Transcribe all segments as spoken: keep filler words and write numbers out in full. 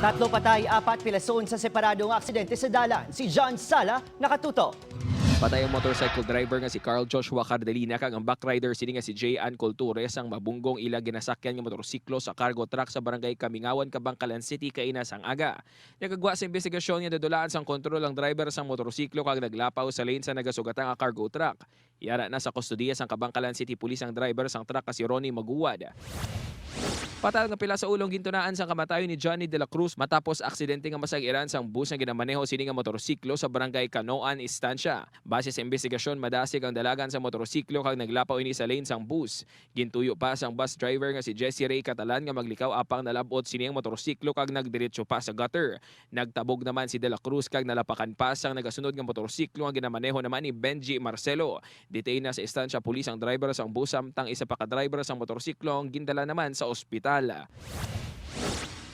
Tatlo patay, apat pilason sa separado nga aksidente sa dalan. Si John Sala nakatutok. Patay ang motorcycle driver nga si Carl Joshua Cardelina kag ang backrider sini nga si Jay Ann Culture sang mabunggong ila ginasakyan nga motorsiklo sa cargo truck sa barangay Kamingawan, Kabankalan City kaina sang aga. Nagagwa sa imbestigasyon nga nadulaan sang kontrol ang driver sang motorsiklo kag naglapaw sa lane sa nagasugata nga cargo truck. Yara na sa kustodiya sang Kabankalan City Police ang driver sang truck nga si Ronnie Maguwad. Patay nga pila sa ulong gintunaan sang kamatayon ni Johnny de la Cruz matapos aksidente nga masag-iran sang bus nga ginamaneho sini nga motorsiklo sa barangay Canoan, Estancia. Base sa imbestigasyon, madasig ang dalagan sa motorsiklo kag naglapaw ini sa lane sang bus. Gintuyo pa sang bus driver nga si Jesse Ray Catalan nga maglikaw apang nalab-ot sini ang motorsiklo kag nagdiretso pa sa gutter. Nagtabog naman si De La Cruz kag nalapakan pa sang nagasunod nga motorsiklo nga ginamaneho naman ni Benji Marcelo. Detain na sa Estancia Police ang driver sang bus, samtang isa pa ka driver sang motorsiklo ang gindala naman sa ospital.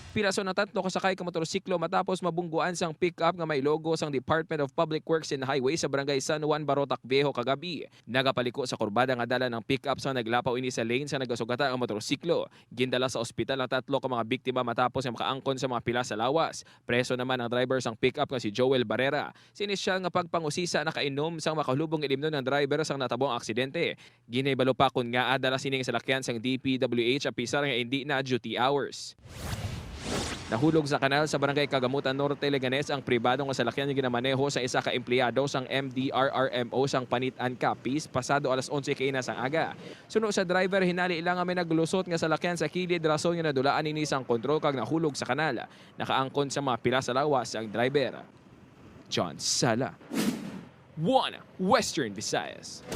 Piraso ng tatlo ka sakay ka motorsiklo matapos mabungguan sang pick-up nga may logo sang Department of Public Works and Highways sa Barangay San Juan, Barotac Viejo kagabi. Nagapaliko sa kurbada nga dalan ang pick-up sang naglapaw ini sa lane sa nagasugata nga motorsiklo. Gindala sa ospital ang tatlo ka mga biktima matapos nga makaangkon sa mga pila sa lawas. Preso naman ang driver sang pick-up nga si Joel Barrera. Sa inisyal nga pagpangusisa, nakainom sang makalubong ilimnon ang driver sang natabong aksidente. Ginahibalo pa kon ngaa dala sini nga salakyan sang D P W H apisar nga indi na duty hours. Nahulog sa kanal sa Barangay Kagamutan Norte, Leganes ang pribado nga salakyan nga ginamaneho sa isa ka empleyado sang M D R R M O sang Panit-an, Capiz, pasado alas onse kaina sang aga. Suno sa driver, hinali lang nga may naglusot nga salakyan sa kilid, rason nga nadulaan ini sang kontrol kag nahulog sa kanal. Nakaangkon sa mga pila sa lawas ang driver. John Sala, One Western Visayas.